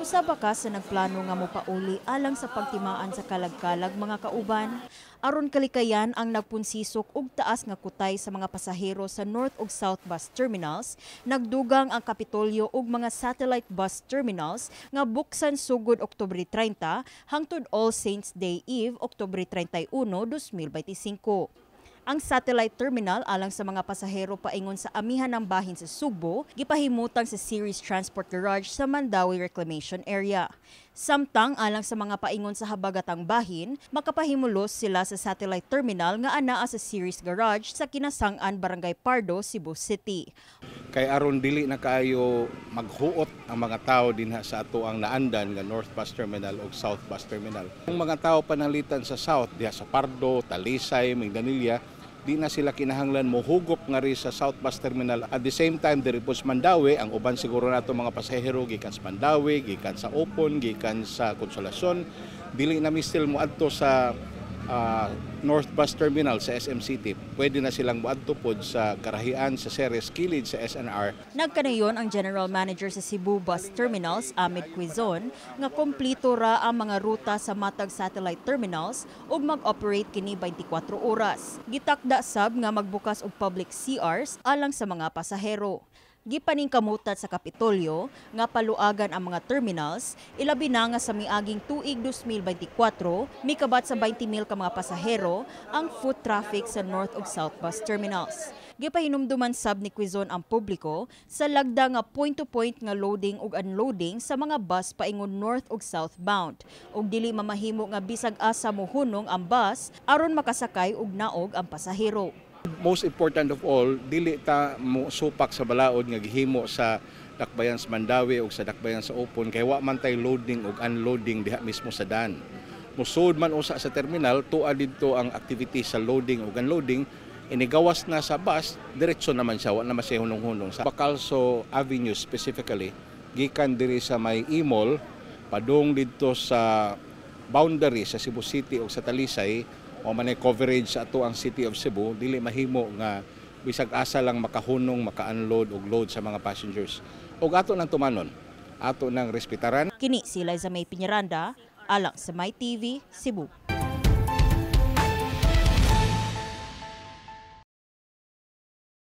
Usa ba ka sa nagplano nga mopauli alang sa pagtimaan sa kalag-kalag, mga kauban? Aron kalikayan ang nagpunsisok og taas nga kutay sa mga pasahero sa North ug South Bus Terminals, nagdugang ang Kapitolyo og mga satellite bus terminals nga buksan sugod Oktubre 30 hangtod All Saints Day Eve, Oktubre 31, 2025. Ang satellite terminal alang sa mga pasahero paingon sa amihan ng bahin sa Sugbo, gipahimutang sa Ceres Transport Garage sa Mandaue Reclamation Area. Samtang alang sa mga paingon sa habagatang bahin, makapahimulos sila sa satellite terminal nga anaa sa Ceres Garage sa Kinasangan, Barangay Pardo, Cebu City. Kay aron dili na kaayo maghuot ang mga tao dinha sa ato ang naandan nga North Bus Terminal ug South Bus Terminal. Ang mga tao pananglitan sa South diha sa Pardo, Talisay, Minglanilla, di na sila kinahanglan mohugop ngari sa South Bus Terminal. At the same time, diri po sa Mandaue, ang uban siguro nato mga pasahero gikan sa Mandaue, gikan sa Opon, gikan sa Consolacion, dili na mistil moadto sa North Bus Terminal sa SM City. Pwede na silang moadto pod sa karahian sa Ceres kilid sa S&R. Nagkanayon ang General Manager sa Cebu Bus Terminals, Ahmed Quizon, nga kompleto ra ang mga ruta sa matag satellite terminals ug mag-operate kini 24 oras. Gitakda sab nga magbukas og public CRs alang sa mga pasahero. Gipaningkamutat sa Kapitolyo nga paluagan ang mga terminals, ilabi na nga sa miaging tuig 2024, mikabat sa 20,000 ka mga pasahero ang foot traffic sa North ug South Bus Terminals. Gipahinumduman sab ni Quizon ang publiko sa lagda nga point-to-point nga loading ug unloading sa mga bus paingon north ug southbound ug dili mamahimo nga bisag asa mohunong ang bus aron makasakay ug naog ang pasahero. Most important of all, dili ta mo supak sa balaod nga gihimo sa dakbayan sa Mandaue o sa dakbayan sa Opon kay wa man tay loading ug unloading diha mismo sa dan. Musud man usa sa terminal, tua didto ang activity sa loading ug unloading, inigawas na sa bus, diretso naman siya, wa naman siya hunong-hunong. Sa Bacalso Avenue specifically, gikan diri sa may E-Mall, padung didto sa boundary sa Cebu City o sa Talisay, o man ay coverage sa ato ang City of Cebu, dili mahimo nga bisag asa lang makahunong, maka-unload og load sa mga passengers. Og ato nang tumanon, ato nang respetaran. Kini si Liza May Piñaranda, alang sa My TV, Cebu.